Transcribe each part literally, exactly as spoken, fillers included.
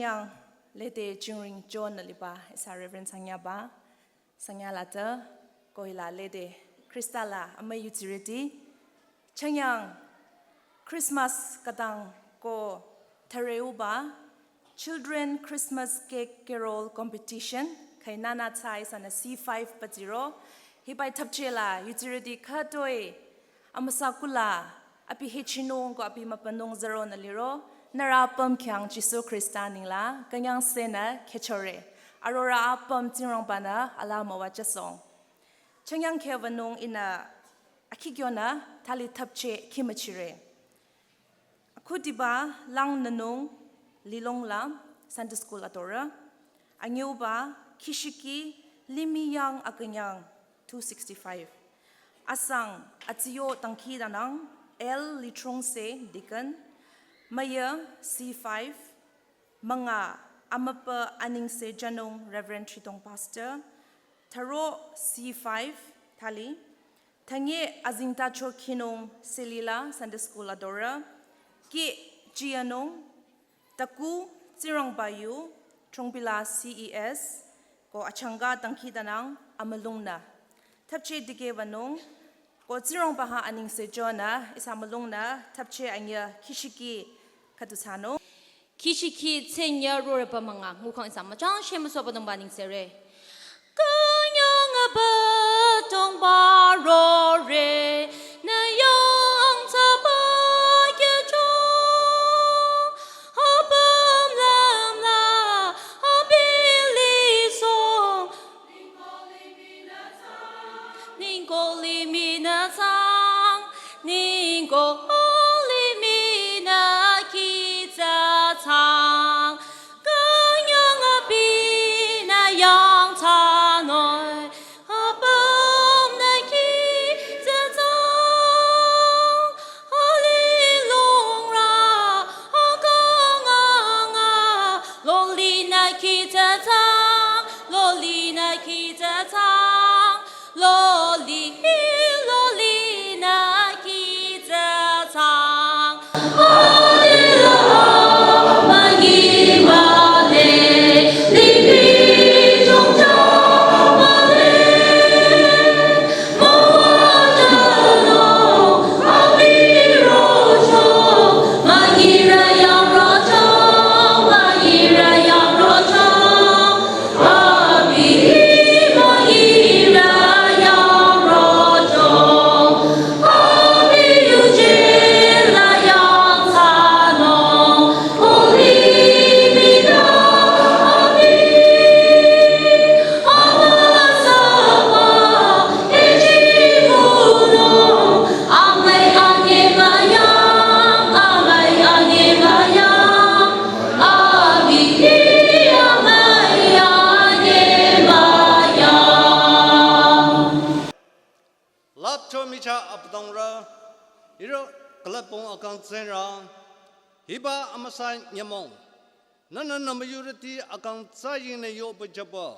Yang lede jingring John nü liba ihsa Reverend Sanyaba, Sanya lata, ko hila lede Krista la amüi yutsirüti. Chanyang Christmas khütang ko thüreuba Children Christmas Cake Carol Competition, khainana tsai sana C five paziro, hibai thapchela yutsirüti khütoi amüsa kula, abi hechinung ko abi mübünung züronü liro, nührü apüm khyang Jisu Krista nengla künyangsenü khehchore. Arorüh apüm Tsingrangba-nü alaa müwajüsohng. Chanyang kheh wünung ihnü akhi kyonü thali thapcheh khimüchire. Akhudiba lang nünung lilong la Sunday school adorü. Anyüuba khishiki limih yang akünyang two sixty-five. Asang atsiyo dangkhidangnang L Litrongse deacon, müyü C five, münga amübü anengse jünung Reverend Thridong pastor, thüro C five thali, thünye azengtacho khinung Selila Sunday school adorü, kih jiyanung, taku Tsingrangba yu, Thongpila C E S, ko achangka dangkhidangnang amülungnü. Thapcheh dikeh wünung, ko Tsingrangba ha anengse jünü ihsa mülungnü thapcheh anyüh khishiki khüdu thsanung. Khishiki tsü nyü roreba münga ngukhang ihsa müchang shemüsohba dongba nengsere. Künyang Abüdongba rore, nü yangthsaba khyüchong, apüm lümla abi lisohng, ningko limih nü thsang, ningko limih nü kih tsü thsang. Künyang abinü yangthsanung, apümnü kih tsü thsang. Hallelujah, akang anga, lolinü kih tsü thsang, lolinü kih tsü thsang. Loli, loli nü kih tsü thsang. Lüpcho michah Abüdongrü, ihrü külüpbong akang tsengrü, hiba amüsa nyümong, nühnü nü müyurüti akang tsü yingnü yoba jüba,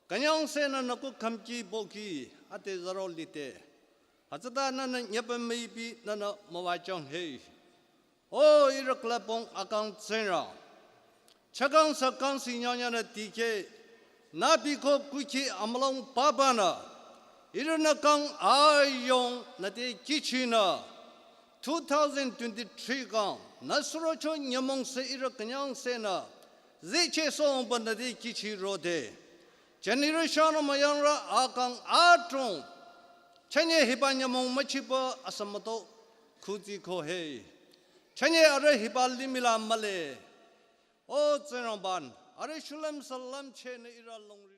künyangsenü nü kuh khümki boki ate zaro lite. Hütsüta nühnü nyüpa müipi nühnü müwajüng he. O ihrü külüpbong akang tsengrü, chakang sü kangsi nyanyanü dikeh, nü biko kuhki amülung pabanü, ihrünü kang ayong nü te kihchinü, two thousand twenty-three kang nü surocho nyümong sü ihrü künyangsenü zichehsohba nü te kihchi rode. Generation müyangrü akang adrong, chünye hiba nyümong müchiba asü mütoh khutsi ko he. Chünye arüh hiba limih la mühle. O Tsingrangba-nü arüh shulüm sü lümchehnü ihrü longrire.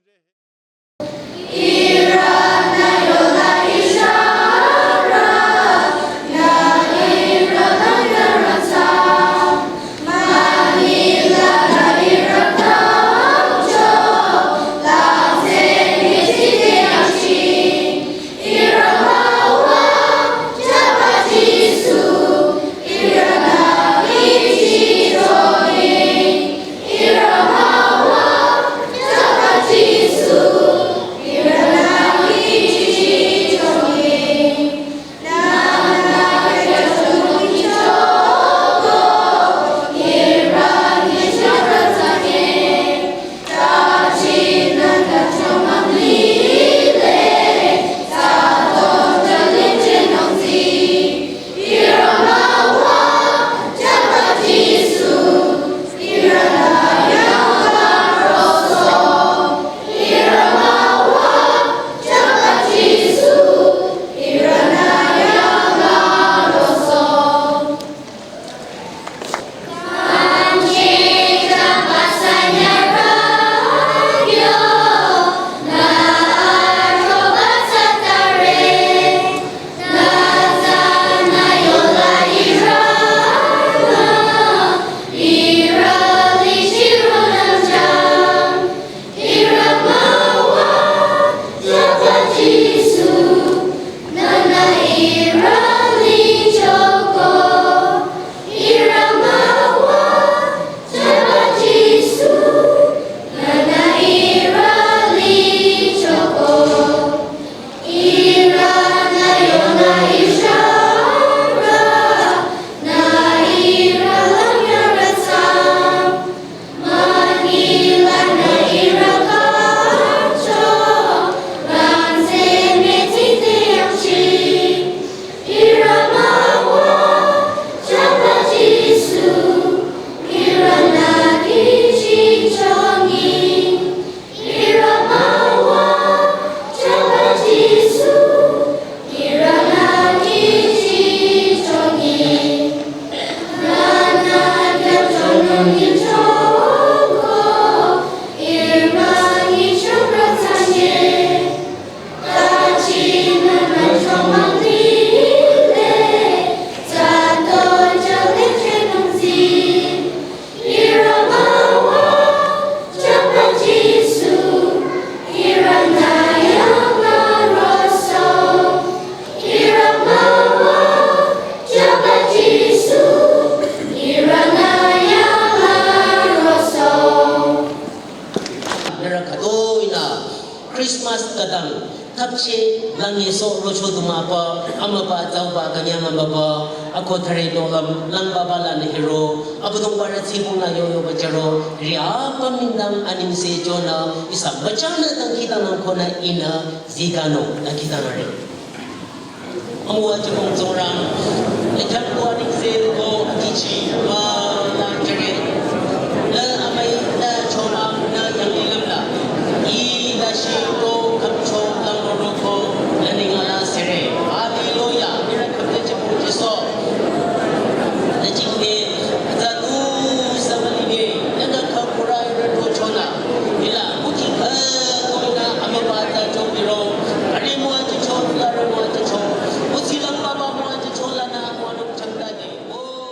Nührü khütoi-nü Christmas khütang thapcheh langnü so rocho du mah pü, amübü tsauba künyang amübü, ako thüre nohlüm lang baba lanü hiro, Abüdongba rü tsibong la yoyo bacharo, ri apüm nengdang anengse chonü, ihsa müchangnü dangkhidangnang konü ihnü zikano dangkhidangnangre. Amüwa jibong Tsingrang, le thang ko anengse ko adichi, wa la jüre. Le amüi le chonü nü yanglilüm la. Ih dashi ko khümcho lang roroko, le ninglang la sere. Hallelujah, ihrü khümte jibong Jisu. Le jingde, za du sa mülinge, le nü khüpura ihrü to chonü. Hila, kuchi khütoi-nü amübü za chobiro. Ari müwa jicho, la re müwa jicho. Kuchi lang baba müwa jicho lanü müwa nung changdade. Oh.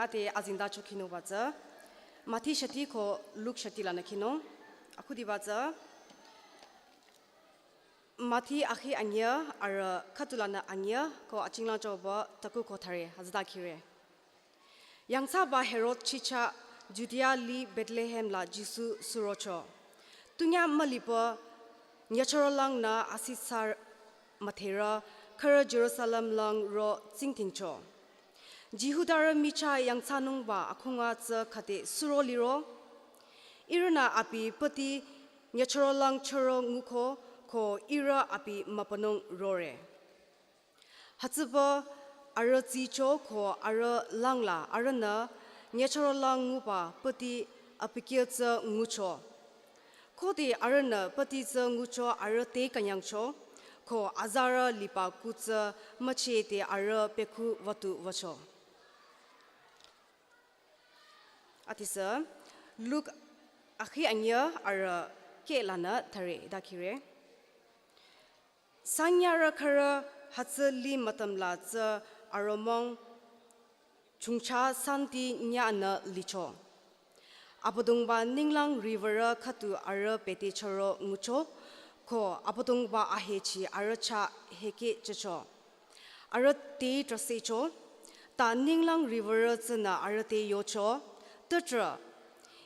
te azinda chokhinungba tsü Mathi shati ko Luk shati lanü khinung. Akhudiba tsü Mathi akhi anyü arüh khüdulanü anyü ko achinglang choba taku ko thare hütsüta khire. Yangthsaba Herod chicha Judea li Bethlehem la Jisu surocho. Tunya mülipü nyüchorolang nü asitsarü müdherü khürü Jerusalem lang ro tsingdhingcho. Jihudarü michah yangthsanungba akhunga tsü khüde suro liro. Ihrünü abi püti nyüchorolang choro nguko ko ihrü abi mübünung rore. Hütsüpü arüh tsicho ko arüh langla arühnü nyüchorolang nguba püti abikil tsü ngucho. Khode arühnü püti tsü ngucho arüh te künyangcho ko azarü liba kuh tsü müchete arüh pekhu wütu wücho. Adisü Luk akhi anyü arüh keh lanü thare hita khire. Sanyarü khürü hütsü li mütümla tsü aromong chungcha santi nyanü licho. Abüdongba ninglang riwürü khüdu arüh bete choro ngucho ko Abüdongba ahechi arüh chah hekehchehcho. Arüh te trahsecho, ta ninglang riwürü tsünü arüh te yocho, Tüdrü,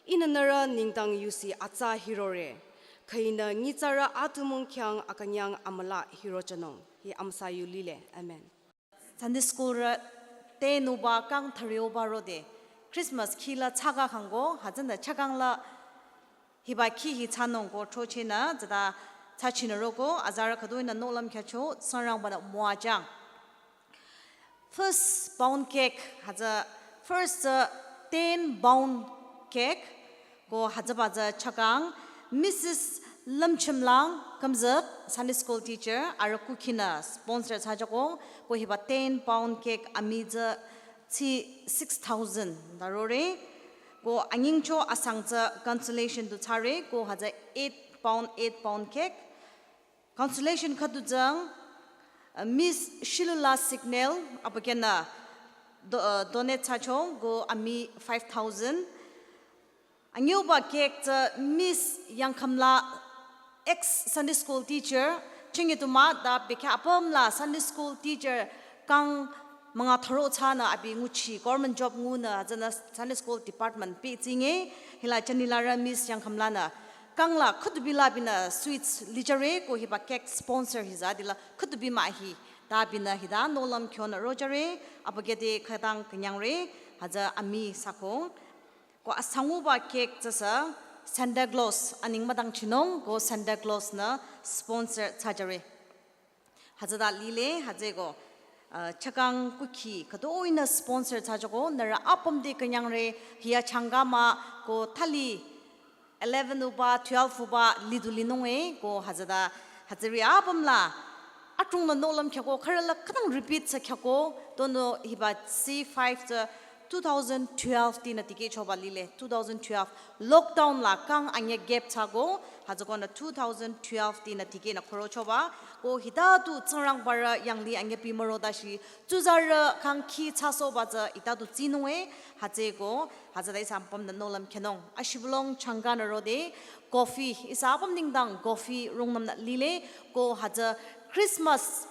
ihnü nührü nengdang yusi atsa hirore, khüinü nyitsarü atümung khyang akünyang amüla hirochehnung. Hi amüsa yu lile. Amen. Sunday school rü te nuba kang tharioba rode Christmas khi la tsaka khangko hütsünü chakang la hiba khi hi thsanung ko throchehnü tsüta thsachinü roko azarü khüdunü nohlüm khyücho Tsingrangbanü müwajüng. First pound cake hütsü first tsü ten pound cake ko hütsüba tsü chakang Missus Lümchimlang kümzüp Sunday school teacher arüh kukhinü sponsor thsajüko ko hiba ten pound cake ami tsü tsi six thousand darore ko anyingcho asang tsü consolation du thsare ko hütsü eight pound eight pound cake. Consolation khüdu tsü uh, Miss Shilula Signal abükyünü do, uh, donate thsacho ko ami five thousand. Anyüba cake tsü Miss Yangkhamla, ex Sunday school teacher, chingi tuma da bekhyah apüm la Sunday school teacher kang münga tharo thsanü abi nguchi government job ngunü hütsünü Sunday school department pi tsinge hila chanilarü Miss Yangkhamlanü kang la khüdubi la binü sweets lijüre ko hiba cake sponsor hiza dila khüdubi mah hi ta binü hita nohlüm khyonü rojüre abükyü te khütang künyangre hütsü ami sakong. Ko asanguba cake tsüsü Santa Claus aning müdangchinung ko Santa Claus nü sponsor thsajüre. Hütsüta lile hütsüko uh, chakang kukhi khüdu-i nü sponsor thsajüko nührü apüm te künyangre hiya changka mah ko thali eleven uba twelve uba lidu linung e ko hütsüta hütsüri apüm la atrungnü nohlüm khyüko khürü la khütang repeat thsa khyüko tonü hiba C five tsü two thousand twelve tinü tikehchoba lile two thousand twelve lockdown la kang anyü gap thsako hütsükonü two thousand twelve tinü tikehnü khorochoba ko hita tu Tsingrangbarü yanglih anyü pi müro dashi tsuzarü kang khi thsasohba tsü hita tu tsinung e hütsüko hütsüta ihsa apümnü nohlüm khyünung ashibülung changkanü rode coffee ihsa apüm nengdang coffee rungnümnü lile ko hütsü Christmas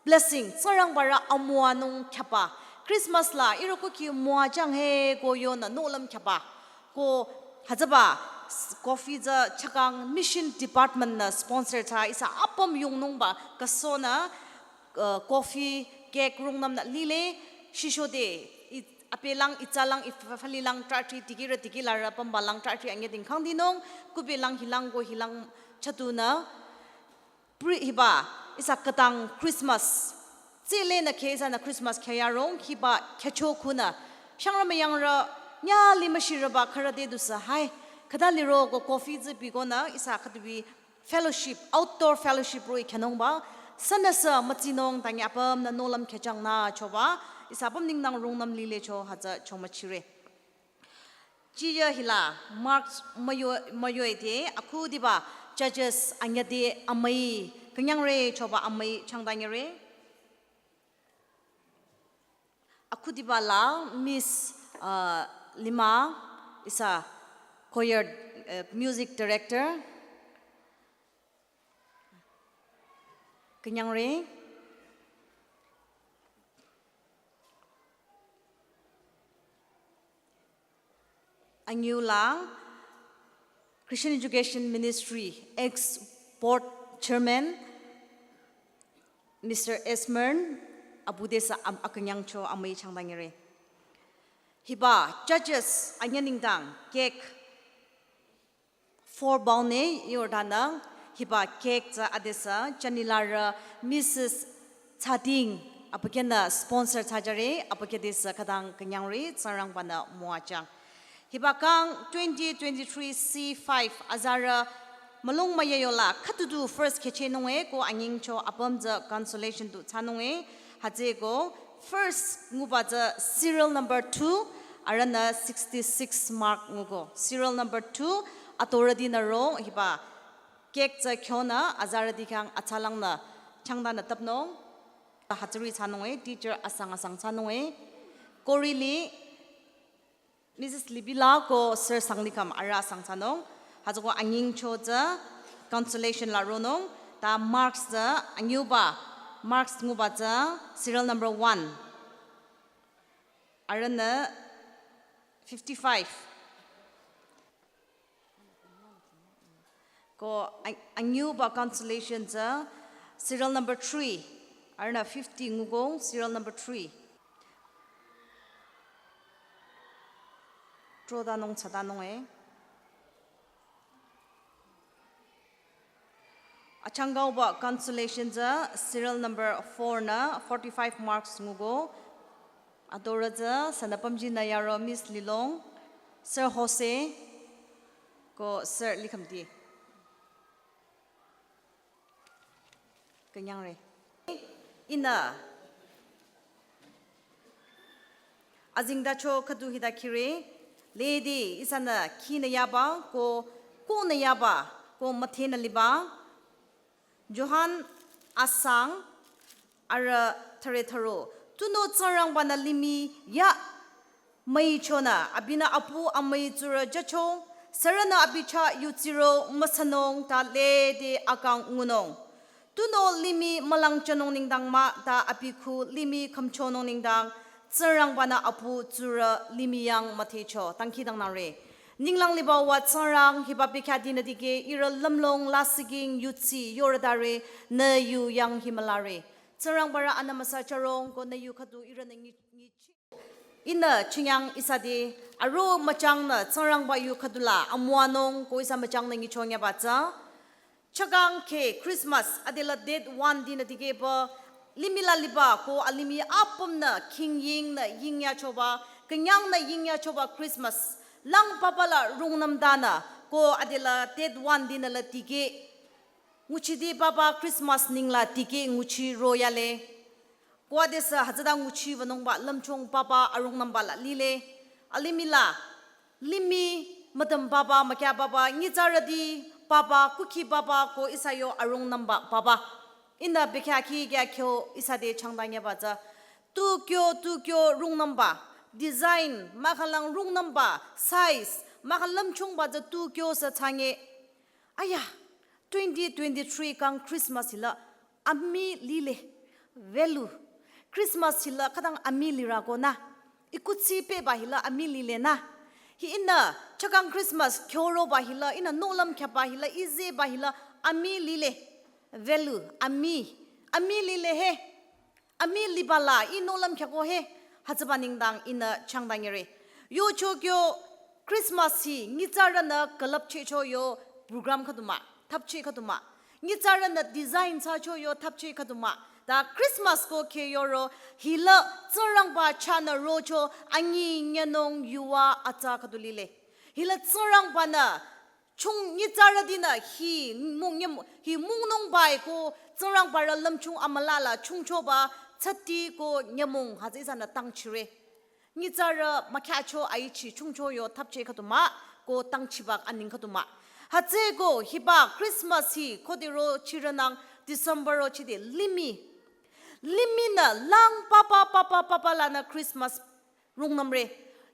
blessing Tsingrangbarü amüwanung khyaba Christmas la ihrü kukhi müwajüng he ko yonü nohlüm khyaba ko hütsüba s- coffee tsü chakang mission department nü sponsor thsa ihsa apüm yungnungba kasonü uh, coffee cake rungnümnü lile shisho de i- apelang itsalang ifalilang trahthri tikirü tikilarü pümbalang trahthri anyü dingkhang dinung kubelang hilang ko hilang chatunü Pri hiba ihsa khütang Christmas. Tsile nü khe ihsanü Christmas khyüyarung hiba khyücho khunü. Shangrü müyangrü nyüh limüshirüba khürü te dusü hai. Khüta liro ko coffee tsü bikonü ihsa khüdubi fellowship, outdoor fellowship roh-i khyünungba. Sünüsü mütsinung tangi apümnü nohlüm khyüjang nü choba. Ihsa apüm nengdang rungnüm lilecho hütsü chomüchire. Chiya hila Mark müyo müyo ete akhudiba Judges anyüde amüi künyangre choba amüi changdanyüre. Akhudiba la Miss Uh, Lima, ihsa choir, uh, music director. Künyangre. Anyu la Christian Education Ministry ex board chairman Mister Esmern abu desa am akünyangcho amai changdangere. Hiba judges anyaningdang cake four bound ne yordanang hiba cake tsü adesa chanilara Missus Tsading apakena sponsor tsajare apakede sa kadang künyangre Tsingrangbanü müwajüng. Hiba kang twenty twenty-three C five azarü mülung müyayola khüdudu first khechehnunge ko anyingcho apüm tsü consolation du thsanunge hütsüko first nguba tsü serial number two arühnü sixty-six mark nguko. Serial number two atorütinü ro hiba cake tsü khyonü azarüti khyang atsalangnü changdanü tapnung. Hütsüri thsanunge teacher asang asang thsanunge. Korili Missus Libila ko Sir Sanglikham arüh asang thsanung. Hütsüko anyingcho tsü consolation la ronung. Ta marks tsü anyuba marks nguba tsü serial number one arühnü fifty-five. Ko an- anyuba consolation tsü serial number three arühnü fifty nguko serial number three. Trodanung tsadanung e. Achangauba consolation tsü serial number four nü forty-five marks nguko. Adorü tsü sanapamji nü yaro Miss Lilong, Sir Jose, ko Sir Likhamti. Künyangre. Ihnü azingdacho khüdu hita khire, ledi ihsanü khinü yaba ko konü yaba ko müthenü liba. Johan asang arüh thüre thüro. Tunüo Tsingrangbanü limih ya müichonü abinü apu amüi tsurü jücho, sürünü abi chah yutsiro müsünung ta lede akang ngunung. Tunüo limih mülangchonung nengdang mah ta abi khu limih khümchonung nengdang, Tsingrangbanü apu tsurü limih yang müthehcho. Dangkhidangnangre. Ninglang liba wa Tsingrang hiba bekhyah dinü dikeh ihrü lümlong lasihking yutsi yorüdare nü yu yang hi mülare. Tsingrangbarü anü müsa chürong ko nü yu khüdu ihrünü ngi- ngichi. Ihnü chinyang ihsa te aro müchangnü Tsingrangba yu khüdula amüwanung ko ihsa müchangnü ngichong yaba tsü. Chakang khe Christmas adela date one dinü dikehba limih la liba ko alimih apümnü khingyingnü yingyachoba künyangnü yingyachoba Christmas lang papa la rungnümdanü ko adela date one dinü la dikeh. Nguchiti papa Christmas ningla dikeh nguchi royale. Ko adesü hütsüta nguchiwünungba lümchung papa arungnümba la lile. Alimih la limih müdüm papa mükya papa nyitsarüti papa kukhi papa ko ihsa yo arungnümba papa. Ihnü bekhyah khi kya khyo ihsa te changdang yaba tsü. Tu kyo tu kyo rungnümba design mahkhang lang rungnümba size mahkhang lümchungba tsü tu kyo sü thsange. Aya, twenty twenty-three kang Christmas hila amii lile, value. Christmas hila khütang amii lirü ko nü, ikuthsi pehba hila amii lile nü. Hi ihnü chakang Christmas khyoroba hila, ihnü nohlüm khyaba hila, izeba hila amii lile, value, amii, amii lile he. Amii liba la ih nohlüm khyako he, hütsüba nengdang ihnü changdang yere. Yocho kyo Christmas hi nyitsarünü külüpchehcho yo program khüdu mah, thapcheh khüdu mah. Nyitsarünü design thsacho yo thapcheh khüdu mah. Ta Christmas ko khe yoro hila Tsingrangba chahnü rocho anyi nyenung yuwa atsa khüdu lile. Hila Tsingrangbanü chung nyitsarütinü hi mung nyem hi mungnung bai ko Tsingrangbarü lümchung amüla la chungchoba tsüti ko nyemong hütsü ihsanü tangchire. Nyitsarü mükyacho aichi chungcho yo thapcheh khüdu mah ko tangchiba aning khüdu mah. Hütsüko hiba Christmas hi khode ro chirünang December ro chide limih. Limihnü lang papa papa papa lanü Christmas rungnümre.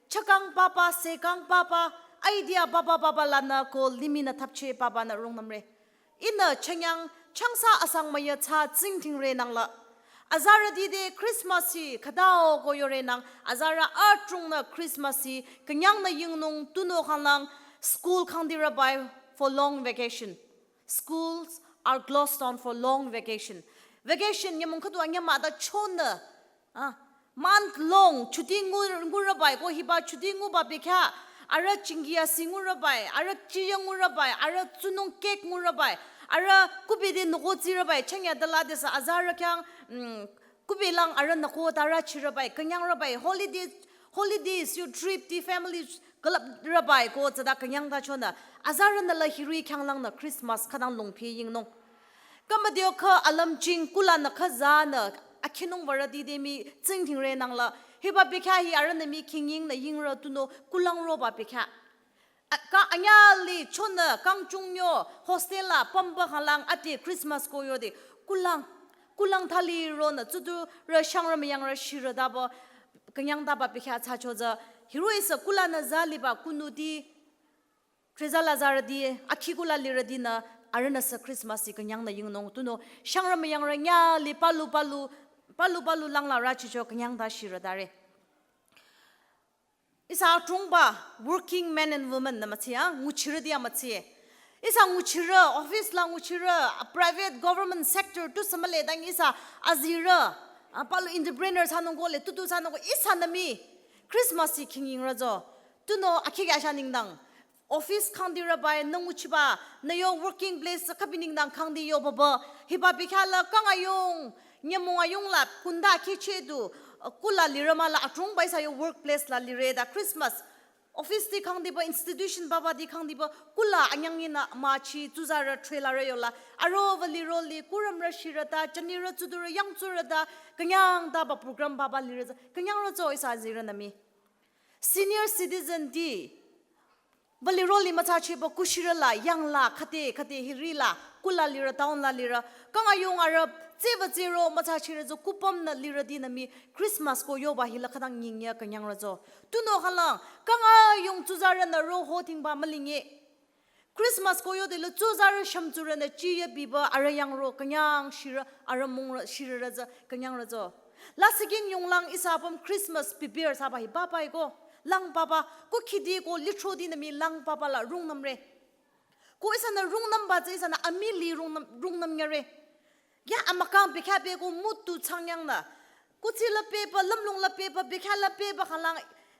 Chakang papa, sekang papa, idea papa papa lanü ko limih nü thapche papa nü rungnümre. Ihnü chanyang changsa asang müyü tsü tsingdhingre nangla. Azarüti te Christmas hi khütao ko yore nang, azarü adrong nü Christmas hi künyang nü yingnung tunüo khanglang school khangdirü bai for long vacation. Schools are closed down for long vacation. Vacation nyümong khüdu anyü mah ta chonü, ah, month long chuti ngu, ngurü bai ko hiba chuti nguba bekhyah, arüh chingi asi ngurü bai, arüh chiya ngurü bai, arüh tsunung cake ngurü bai, arüh kubi te noko tsirü bai, changya dala desa azarü khyang, mm, kubi lang arüh noko tarü chirü bai, künyangrü bai, holiday, holidays, your trip, the family, club rü bai ko tsüta künyang ta chonü, azarü nü la hiri khyanglang nü Christmas khütang longphi yingnung. Kamadio kha alam ching kula nü kha za nü akhinung varüti te mii tsingdhingre nangla. Hiba bekhyah hi arühnü mii khingying nü yingrü tunüo kulang roba bekhyah. A, ka anyü li chonü kangchung yo hostel la pamba khanglang ati Christmas ko yode kulang, kulang thali ronü tsudurü shangrü müyangrü shirü taba künyang taba bekhyah thsacho tsü hiroh-i sü kula nü za liba kunuti Treza la zarüti, akhi kula lirüti nü, arühnü sü Christmas hi künyang nü yingnung tunüo, shangrü müyangrü nyü li palu palu, palu palu langla rüchicho künyang ta shirü tare. Ihsa adrongba working men and women nü mütsi ya, nguchirüti ya mütsi. Ihsa nguchirü, office la nguchirü, private government sector tusü mühle dang ihsa azirü, a, palu entrepreneur thsanung ko le, tutu thsanung ko, ihsanü mii Christmas hi khingyingrü tsü. Tunüo akhi kya sha nengdang. Office khangdirü bai nü nguchiba, nü yo working place khübi nengdang khangdi yo baba. Hiba bekhyah la kang ayung, nyümong ayung la kunda khiche du, kula lirü mah la adrongba ihsa yo workplace la lire ta Christmas. Office ti khangdiba, institution papa ti khangdiba, kula anyang inü müchi tsuzarü trailer rü yola. Aro vali roli, kurümrü shirü ta, chanirü tsudurü, yangtsurü ta, künyang taba program papa lirü tsü, künyangrü tsü ihsa azirünü mii. Senior citizen ti, vali roli mütsachiba kushirü la, yang la, khüte, khüte hiri la, kula lirü, town la lirü. Kang ayung arüh, tseva tsero mütsachirü tsü kupüm nü lirüti nü mii Christmas ko yoba hila khütang nyingya künyangrü tsü. Tunüo khanglang, kang ayung tsuzarü nü roho thingba mülingye. Christmas ko yode le tsuzarü shümtsurü nü chiya biba arüh yangro künyang shirü arüh mongrü shirürü tsü künyangrü tsü. Lasih king yonglang ihsa apüm Christmas prepare thsaba hi papa iko. Lang papa, ko khidi ko lithroti nü mii lang papa la rungnümre. Ko ihsanü rungnümba tsü ihsanü amii li rungnüm, rungnüm nyüre. Ya amükang bekhyah be ko mutu changyang nü. Kuthsi la pehba, lümlong la pehba, bekhyah la pehba khanglang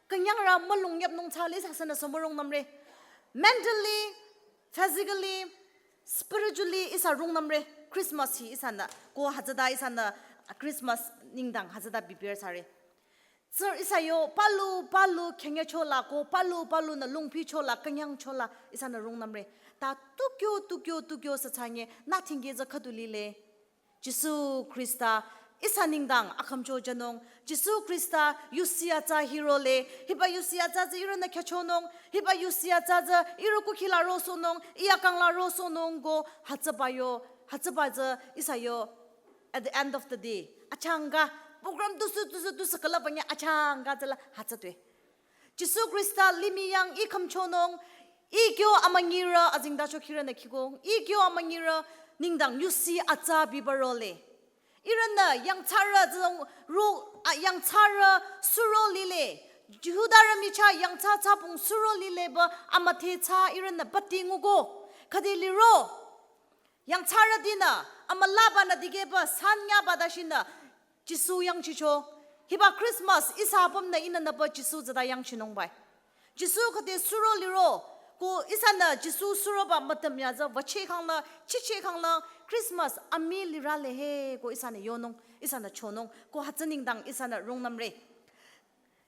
künyangrü mülung yapnung thsale ihsa sünü sümürung nümre. Mentally, physically, spiritually ihsa rungnümre. Christmas hi ihsanü ko hütsüta ihsanü Christmas nengdang hütsüta prepare thsare. Tsü ihsa yo palu palu khenyecho la ko palu palu nü longphicho la künyangcho la ihsanü rungnümre. Ta tukyo tukyo tukyo sü thsanye nü thingke tsü khüdu lile. Jisu Khrista ihsa nengdang akhümcho jünung. Jisu Khrista yusi atsa hirole. Hiba yusi atsa tsü ihrünü khyüchonung. Hiba yusi atsa tsü ihrü kukhi la rosohnung. Iya kang la rosohnung ko hütsüba yo. Hütsüba tsü ihsa yo. At the end of the day, achangka program tusü tusü tusü külüpba nyü achangka tsüla hütsütoi. Jisu Khrista limih yang ih khümchonung, ih kyo amünyirü azengtacho khirünü khikong, ih kyo amünyirü nengdang yusi atsa biba role. Ihrünü yangthsarü zong ro, a, yangthsarü suro lile. Jihudarü michah yangthsa thsapung suro lileba amüdhe thsa ihrünü bati nguko. Khüde liro. Yangthsarütinü, amülaba nü dikehba san nyaba dashinü, Jisu yangchicho. Hiba Christmas, ihsa apümnü ihnü nüba Jisu tsüta yangchinung bai. Jisu khüde suro liro, ko ihsanü Jisu suroba mütüm ya tsü, vache khangla, chiche khangla, Christmas amii lirale he, ko ihsanü yonung, ihsanü chonung, ko hütsü nengdang ihsanü rungnümre.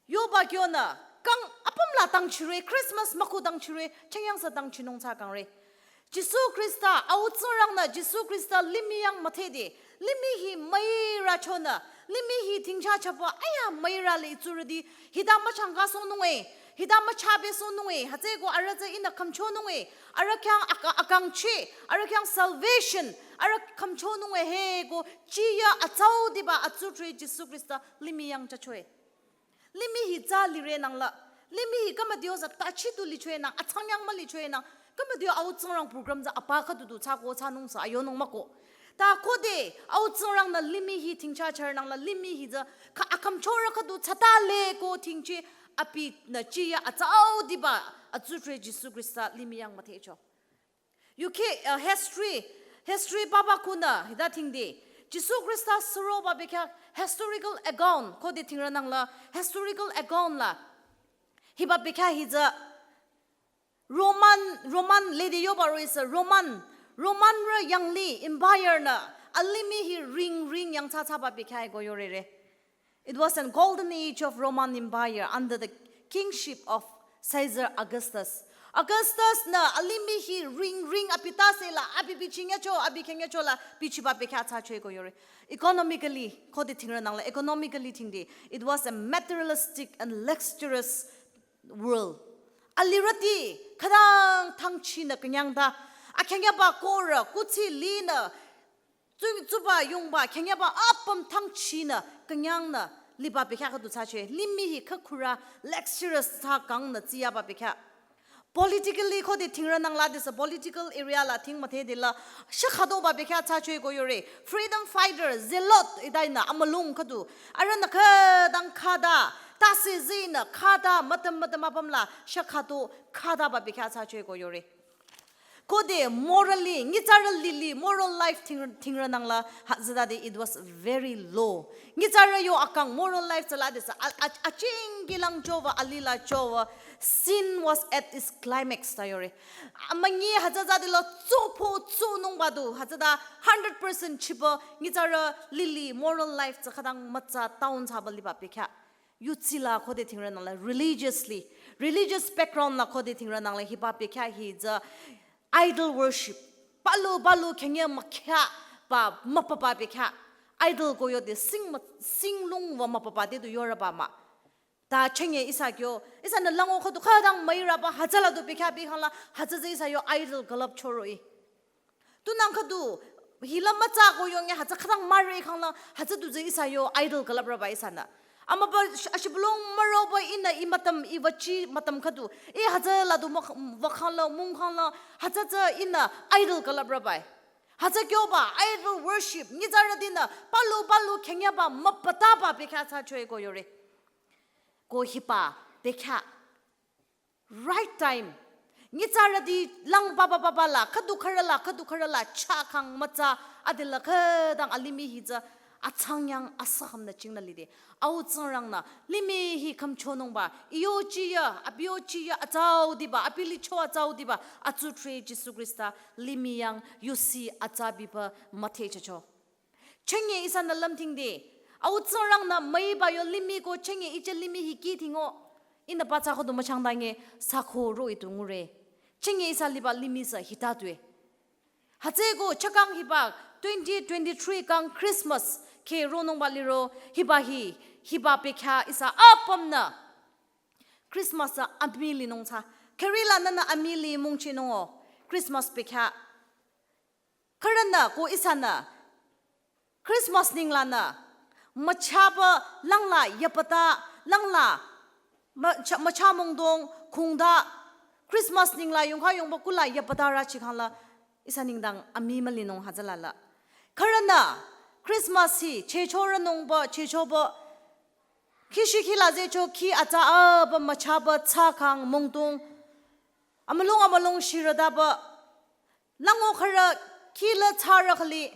Yoba kyonü, kang apüm la tangchire, Christmas mükhu tangchire, chüngyang sü tangchinung thsa kangre. Jisu Khrista, Au Tsingrangnü Jisu Khrista limih yang müdhede, limih hi müirü chonü, limih hi dhingcha chaba, aya müirü le itsurüti, hita müchangkasohnung e, hita müchabesohnung e, hütsüeko arüh tsü ihnü khümchonung e, arüh khyang aka-, akangchi, arüh khyang salvation, arüh khümchonung e he ko, chiya atsaudiba atsutre Jisu Khrista limih yang chacho e. Limih hi tsü lire nangla. Limih hi kamadio za tachi tu lichwe nang, atsangyang ma lichwe nang, kamadio au tsangrang program za apa khüdu du tsako tsanung sa ayonung mako. Ta khode au tsangrang nü limih hi tingcha char nang la limih hi za kha akam chora khüdu tsata le ko tingchi api nü chiya atsau diba atsutre Jisu Krista limih yang mathecho. Yuki uh, history, history baba kuna hida tingdi. Jisu Krista suro ba bekya historical account khode tingra nang la historical account la. Hiba bekya hi za Roman, Roman lady yoba ro is a Roman, Roman ra yangli empire na alimih hi ring ring yang cha cha ba bekya go yorere. It was a golden age of Roman Empire under the kingship of Caesar Augustus. Augustus na alimih hi ring ring apita se la abi biching ya cho abi keng ya cho la bichi ba bekya cha chwe go yore. Economically khode tingra nang la economically tingdi. It was a materialistic and luxurious world. Alirati khadang thangchi na kanyang da akheng ya ba kora kuchi li na Tsung tsuba yungba khenyaba apam thangchi na kanyang na liba bekya khüdu tsache. Limih hi khakhura luxurious tsa kang na tsiyaba bekya. Politically khode tingra nang la disa political area la ting mathe de la shakhado ba bekya tsache go yore. Freedom fighter, zealot idai na amalung khüdu. Ara na khadang khada, tase zi na khada, matam matam apam la shakhado khada ba bekya tsache go yore. Khode morally, ngitsarü lili, moral life ting, tingra nang la, ha, zidade it was very low. Ngitsarü yo akang moral life tsala desa, a, a, aching gilang chova, alila chova, sin was at its climax ta yore. Amangi ha zidade la tsopo tso nung badu, ha zida hundred percent chiba, ngitsarü lili, moral life tsa khadang matsa town sa ba liba bekya. Yutsila khode tingra nang la religiously, religious background la khode tingra nang la hiba bekya hi za idol worship. Balu balu khenye makya ba mapapa bekya. Idol ko yo de sing ma, sing lung wa mapapa de du yora ba ma. Ta chenye isa kyo, isa na lango khode khadang mai ra ba hazala du bekya bi khala hazaze isa yo idol galap choroi. Tunang khüdu, hila matsa ko yong ya hatsa khadang mare khangla, hatsa tu ze isa yo idol galap raba isa na. Ama ba sh-, ashibulong maro ba ina i matam, i vachi matam khüdu. I hatsa la du mak-, vakhangla, mungkhangla, hatsa tsa ina idol galap raba. Hatsa kyo ba, idol worship, ngitsarü dina, palu palu kenya ba, mapata ba bekya tsa chwe ko yore. Ko hiba, bekya. Right time. Ngitsarüti lang baba baba la, khüdu khürü la, khüdu khürü la, cha kang matsa, adila khüdang alimih hi za, atsang yang asaham na ching na lide. Au tsang rang na, limih hi kham chonung ba, iyo chi ya, abi yo chi ya, atsau di ba, abi li cho atsau di ba, atsu tre Jisu Krista, limih yang, yusi atsa bi ba, mathe cha cho. Chenye isa na lamting de. Au tsang rang na mai ba yo limih ko chenye iche limih hi ki tingo. Ina ba tsa ko du machang da nge sa ko ro itu ngure. Chenye isa liba limih sa hita tue. Hatse ko chakang hiba twenty twenty-three kang Christmas ke ro nung ba liro hiba hi, hiba bekya isa apam na. Christmas sa ami li nung tsa. Kerila na na ami li mung chi nung o. Christmas bekya. Khürünü ko ihsanü Christmas ninglanü müchaba langla yapata langla mücha, mücha mungdong khungda Christmas ningla yongkha yongba kula yapata ra chikhangla ihsa ningdang ami mülinung hazalala. Khürünü Christmas hi checho ranungba chechoba kishi kila zecho ki atsa aba müchaba tsakang mungdong amülung amülung shiradaba Lango khürü kila tsara khali,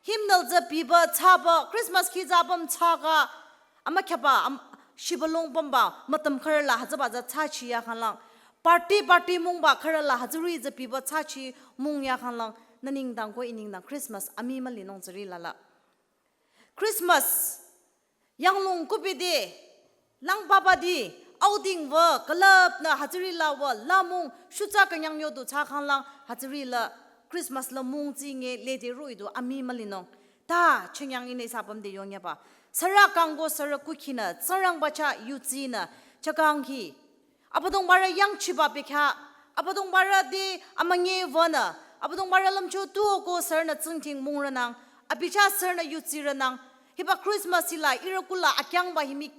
hymnal za piba tsaba, Christmas ki za bam tsaka, ama khyaba, am, shibalong bamba, matam khürü la hazaba za tsachi ya khalang. Party, party mungba khürü la hazari za piba tsachi mung ya khalang. Na ningdang ko i ningdang Christmas ami mülinung zari lala. Christmas, yanglong kupide, lang papa di, auding wa, kalap na hazari la wa, lamung, shutsa kanyang yodu tsa khanglang, hazari la, Christmas la mung zi nge lede rui du ami mülinung. Ta, chengyang ine sapam de yong yaba. Sara kanggo sara kukhina, tsarang bacha yutsina, chakang hi. Abüdongbarü yangchiba bekha, Abüdongbarü de amünyi wünü, Abüdongbarü lümcho tuo ko sürünü tsingdhing mungronang, abi chah sürünü yutsironang, hiba Christmas hila ihrü kula akyangba hi mii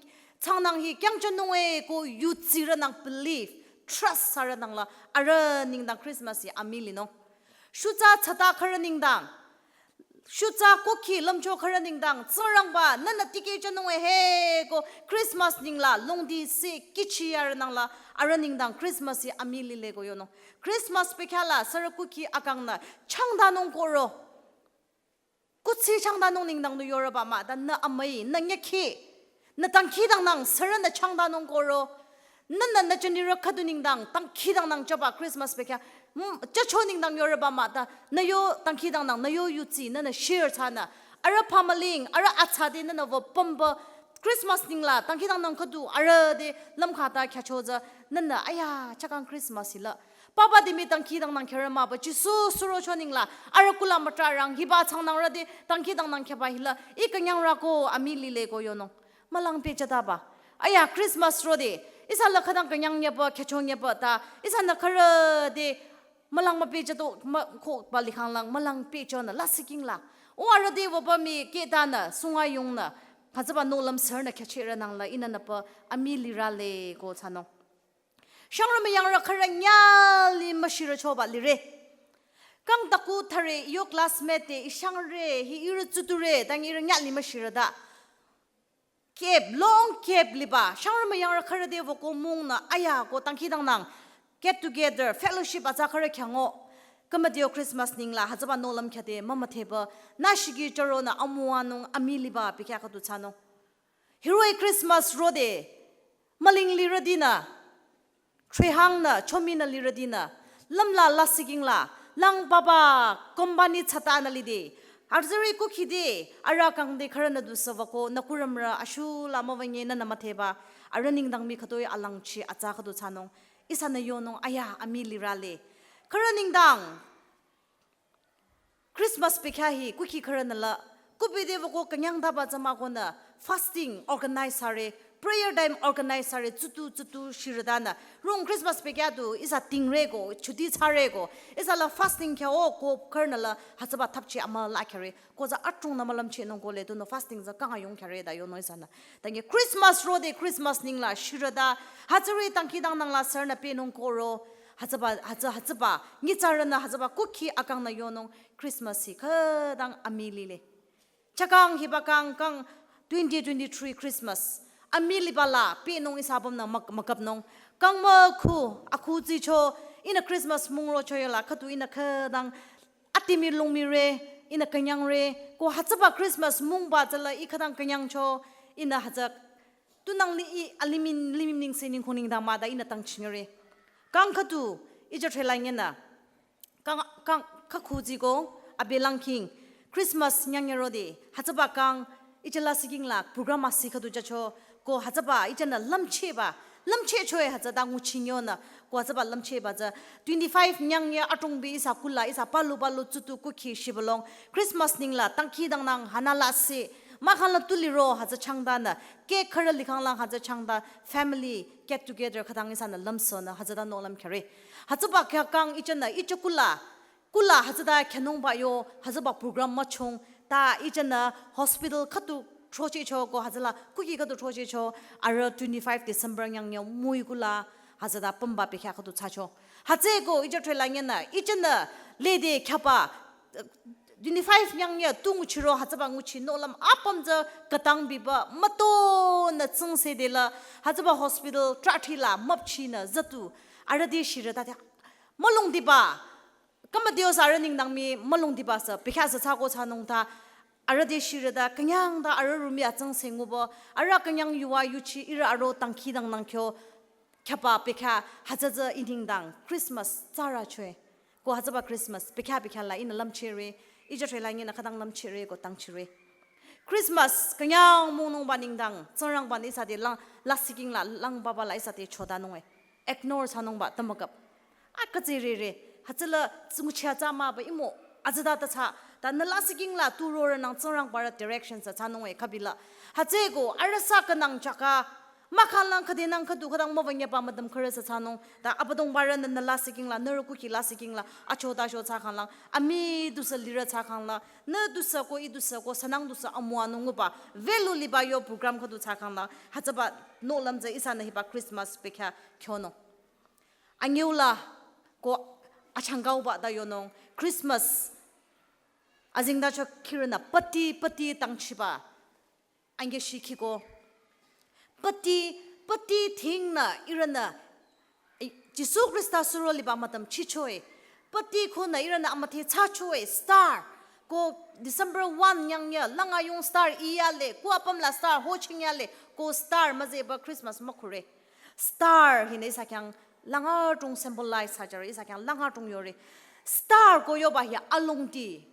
Changnang hi kyangchonung-e ko yutsirünang believe, trust sürünang la arüh nengdang Christmas hi amii linung. Shutsa tsata khürü nengdang, shutsa kukhi lümcho khürü nengdang, Tsingrangba, nühnü tikehchonung-e he ko Christmas nengla longdi se kichi yarünang la arüh nengdang Christmas hi amii lile ko yonung. Christmas bekhyah la sürü kukhi akangnü changdanung koro. Kuthsi changdanung nengdang nü yoreba mah, ta nü amüi, nü nyükhi, nü dangkhidangnang, sürünü changdanung koro. Nühnü nü jünirü khüdu nengdang, dangkhidangnang jüba Christmas bekhyah, mm, jücho nengdang yoreba mah, ta nü yo dangkhidangnang, nü yo yutsi, nühnü share thsanü. Arüh pamaling, arüh atsade nühnü wü pümba Christmas nengla, dangkhidangnang khüdu, arüh te lümkhata khyücho tsü, nühnü, aya, chakang Christmas hila. Papa te mii dangkhidangnang khyürü mahba Jisu surocho nengla, arüh kula mütrarang, hiba changnangrü te dangkhidangnang khyüba hila, ih künyangrü ko amii lile ko yonung. Mülang pehjütaba. Aya, Christmas rode, ihsa la khütang künyang nyeba, khyücho nyeba ta, ihsanü khürü te mülang müpehjüto, mü, ko ba likhanglang, mülang pehjünü, lasih kingla. O arüh te wüba mii kehtanü, sunga yungnü, hütsüba nohlüm sürünü khyüchirünang la, ihnü nüpa amii lirale ko thsanung. Shangrü müyangrü khürü nyali müshirü choba lire. Kang taku thüre yo classmate te ih shangre hi ihrü tsuture, tang ihrü nyali müshirü ta. Gap, long gap liba. Shangrü müyangrü khürü te wüko mungnü aya ko dangkhidangnang. Get together, fellowship atsa khürü khyang-o. Kamadio Christmas nengla hütsüba nohlüm khyüde mümüdheba. Nü shiki chüronü amüwanung amii liba bekhyah khüdu thsanung. Hiroh-i Christmas rode, müling lirütinü, chwehangnü, chominü lirütinü, lümla lasih kingla, lang papa, company tsatanü lide, arzari kukhide, arüh kangde khürünü du sü wüko, nü kurümrü, ashu la müwünye nühnü müdheba, arüh nengdang mii khütoi alangchi atsa khüdu thsanung, ihsanü yonung, aya, amii lirale. Khürü nengdang, Christmas bekhyah hi kukhi khürünü la, kupi te wüko künyangtaba tsü mah konü fasting organize thsare, prayer time organize thsare, tsutu tsutu shirütanü. Rung Christmas bekhyah tu ihsa tingre ko, chuti thsare ko, ihsa la fasting khyah-o ko khürünü la hütsüba thapchi amüla khyüre, ko tsü atungnü mülümchehnung ko le tunüo fasting tsü kang ayung khyüre ta yonung ihsanü. Tangi Christmas rode Christmas nengla shirüta, hütsüri dangkhidangnang la sürünü pehnung koro, hütsüba, hütsü, hütsüba, nyitsarünü hütsüba kukhi akangnü yonung Christmas hi khütang amii lile. Chakang hiba kang kang twenty twenty-three Christmas. Amii liba la pehnung ihsa apümnü mük-, müküpnung. Kang mükhu, akhu tsicho, ihnü Christmas mungro choyola, khüdu ihnü khütang atimi lungmire, ihnü künyangre, ko hütsüba Christmas mungba tsüla ih khütang künyangcho, ihnü hütsü tunang li ih alimih, limih ningse ningkhu nengdang mah ta ihnü tangchingre. Kang khüdu, ija threlang yenü. Kang, kang, khakhu tsiko, abelang king. Christmas nyangye rode, hütsüba kang, ija lasih kingla, program asih khüdu jücho, ko hütsüba, ijanü lümchehba, lümchehcho-e hütsüta nguchinyonü, ko hütsüba lümchehba tsü, twenty-five nyangye atungbi ihsa kula, ihsa palu palu tsutu kukhi shibülung, Christmas nengla, dangkhidangnang, hanü lasih, mahkhang la tu liro hütsü changtanü, cake khürü likhanglang hütsü changta, family get together khütang ihsanü lümsonü, hütsüta nohlüm khyüre. Hütsüba khyah kang ijanü, ija kula, kula hütsüta khyünungba yo, hütsüba program müchung, ta ijanü hospital khüdu throchehcho ko hütsüla, kukhi khüdu throchehcho, arüh twenty-five December nyangye müi kula, hütsüta pümba bekhyah khüdu thsacho. Hütsüeko ija threlang yenü, ijanü lede khyaba, twenty-five nyangye tu nguchiro hütsüba nguchi nohlüm apüm tsü khütang biba mütonü tsingse dela hütsüba hospital trahtila müpchinü zütu arüh te shirüta te mülungdiba kamadio sü arüh nengdang mii mülungdiba sü bekhyah sü thsako thsanung ta arüh te shirüta künyangta arüh rumi atsingse nguba arüh künyang yuva yuchi ihrü aro dangkhidangnang kyo khyaba bekhyah hütsü tsü ih nengdang Christmas tsaracho-e. Ko hütsüba Christmas bekhyah bekhyah la ihnü lümchehre, ija threlang yenü khütang lümchehre ko tangchehre. Christmas künyang mungnungba nengdang, Tsingrangbanü ihsa te lang, lasih kingla, lang papa la ihsa te chotanung-e. Ignore thsanungba ta müküp. Akatsi rere, hütsüla tsinguchi atsa mahba imo, atsüta ta thsa, ta nü lasih kingla tu rorünang Tsingrangba rü direction sü thsanung-e khübila. Hütsüeko, arüh sü künang chaka, Mahkhang khüdenang khüdu khütang müwünyaba müdüm khürü sü thsanung. Ta Abüdongbarü nü nü lasih kingla, nührü kukhi lasih kingla, acho ta sho thsakhanglang, amii dusü lirü thsakhangla, nü dusü ko, ih dusü ko, sünang dusü amüwanung nguba, value liba yo program khüdu thsakhangla, hütsüba nohlüm tsü ihsanü hiba Christmas bekhyah khyonung. Anyüula ko achangkauba ta yonung, Christmas azengtacho khürünü pati, pati tangchiba. Ange shikiko. Pati, pati thingnü ihrünü, eh, Jisu Khrista suro liba müdüm chichoe. Pati khunü ihrünü amüdhe thsachoe, star. Ko December one nyangya, langa yung star iyale, ko apüm la star ho chingyale, ko star müzeba Christmas mükhure. Star hinü ihsa khyang langa tung symbolize thsajüre, ihsa khyang langa tung yore. Star ko yoba hi alongdi.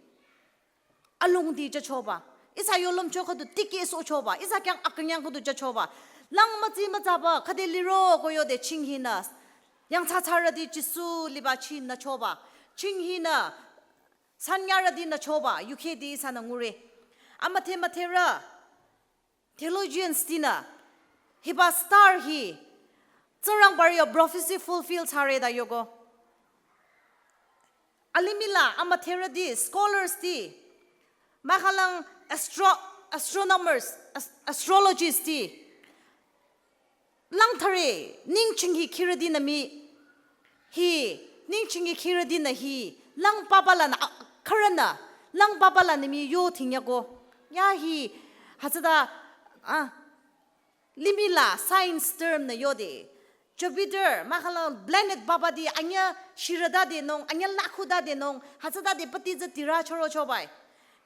Alongdi jüchoba. Ihsa yo lümcho khüdu tikehsohchoba. Ihsa khyang akünyang khüdu jüchoba. Lang mütsi mütsaba, khüde liro ko yode chinghinü. Yangthsathsarüti Jisu liba chinü choba. Chinghinü. Sanyarütinü choba. Yukhedi ihsanü ngure. Amüdhe müdherü. Theologians tinü, hiba star hi, Tsingrangbarü yo prophecy fulfill thsare ta yoko. Alimih la amüdherüti, scholars ti, mahkhang astro-, astronomers, as-, astrologists ti, lang thare, ningching hi khürütinü mii, hi, ningching hi khürütinü hi, lang papa lanü, a, khürünü, lang papa lanü mii yo thingyako. Ya hi, hütsüta, ah, limih la science term nü yode. Jupiter, mahkhang planet babati anyü shirütadenung, anyü lakhudadenung, hütsütade pati tsü tirü chürochobae.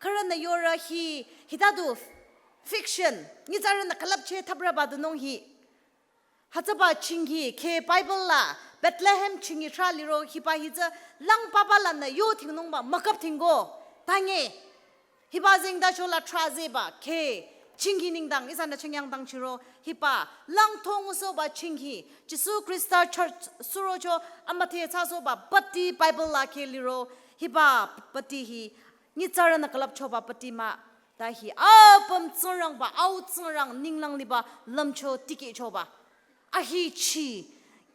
Khürünü yore hi, hitadu fiction, nyitsarünü külüpcheh thaprüba dunung hi. Hütsüba chinghi, khe Bible la, Bethlehem chinghi trah liro hiba hi tsü lang papa lanü yo thingnungba müküp thingko, tange. Hiba zengtacho la trah zeba, khe, chinghi nengdang, ihsanü chingyang dangchiro, hiba, lang thongsohba chinghi, Jisu Khrista church surocho, amüdhe thsasohba, pati Bible la khe liro, hiba, pati hi, nyitsarünü külüpchoba pati mah, ta hi apüm Tsingrangba, au Tsingrang ninglang liba lümcho tikehchoba. Ahichi,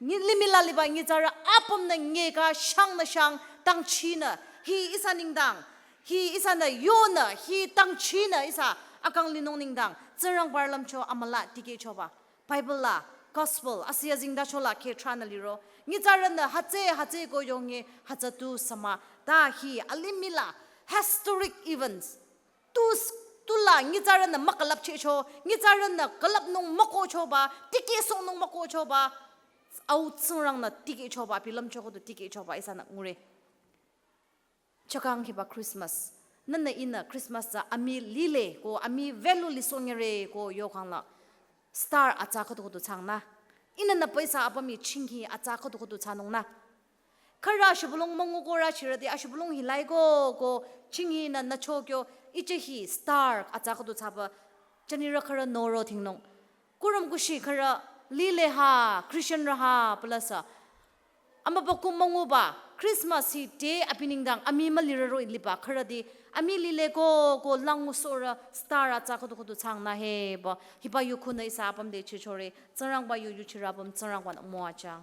nyi-, limih la liba nyitsarü apümnü nyeka shangnü shang tangchinü, hi ihsa nengdang, hi ihsanü yonü, hi tangchinü ihsa akang linung nengdang, Tsingrangbarü lümcho amüla tikehchoba. Bible la, gospel, Asia zengtacho la khe trahnü liro. Nyitsarünü hütsü, hütsü ko yonge, hütsü tu sü mah. Ta hi alimih la, historic events. Tu s-, tu la nyitsarünü mükülüpchehcho, nyitsarünü külüpnung mükohchoba, tikehsohnung mükohchoba, au Tsingrangnü tikehchoba, abi lümcho khüdu tikehchoba, ihsanü ngure. Chakang hiba Christmas. Nühnü ihnü Christmas tsü amii lile ko amii value lisohnyüre ko yokhangla. Star atsa khüdu khüdu thsangnü. Ihnü nü paisa apüm hi chinghi atsa khüdu khüdu thsanungnü. Khürü ashibülung münguko rü chirüti ashibülung hi laiko ko chinghinü nücho kyo iche hi star atsa khüdu thsaba jünirü khürü noro thingnung. Kurüm kushi khürü lile ha, Christian rü ha, pülasa. Amübükuh münguba, Christmas hi te abi nengdang amii mülirüro liba khürüti, amii lile ko, ko lang ngusohrü star atsa khüdu khüdu thsangnü heba, hiba yu khunü ihsa apüm te chichore, Tsingrangba yu yuchirü apüm Tsingrangbanü müwajüng.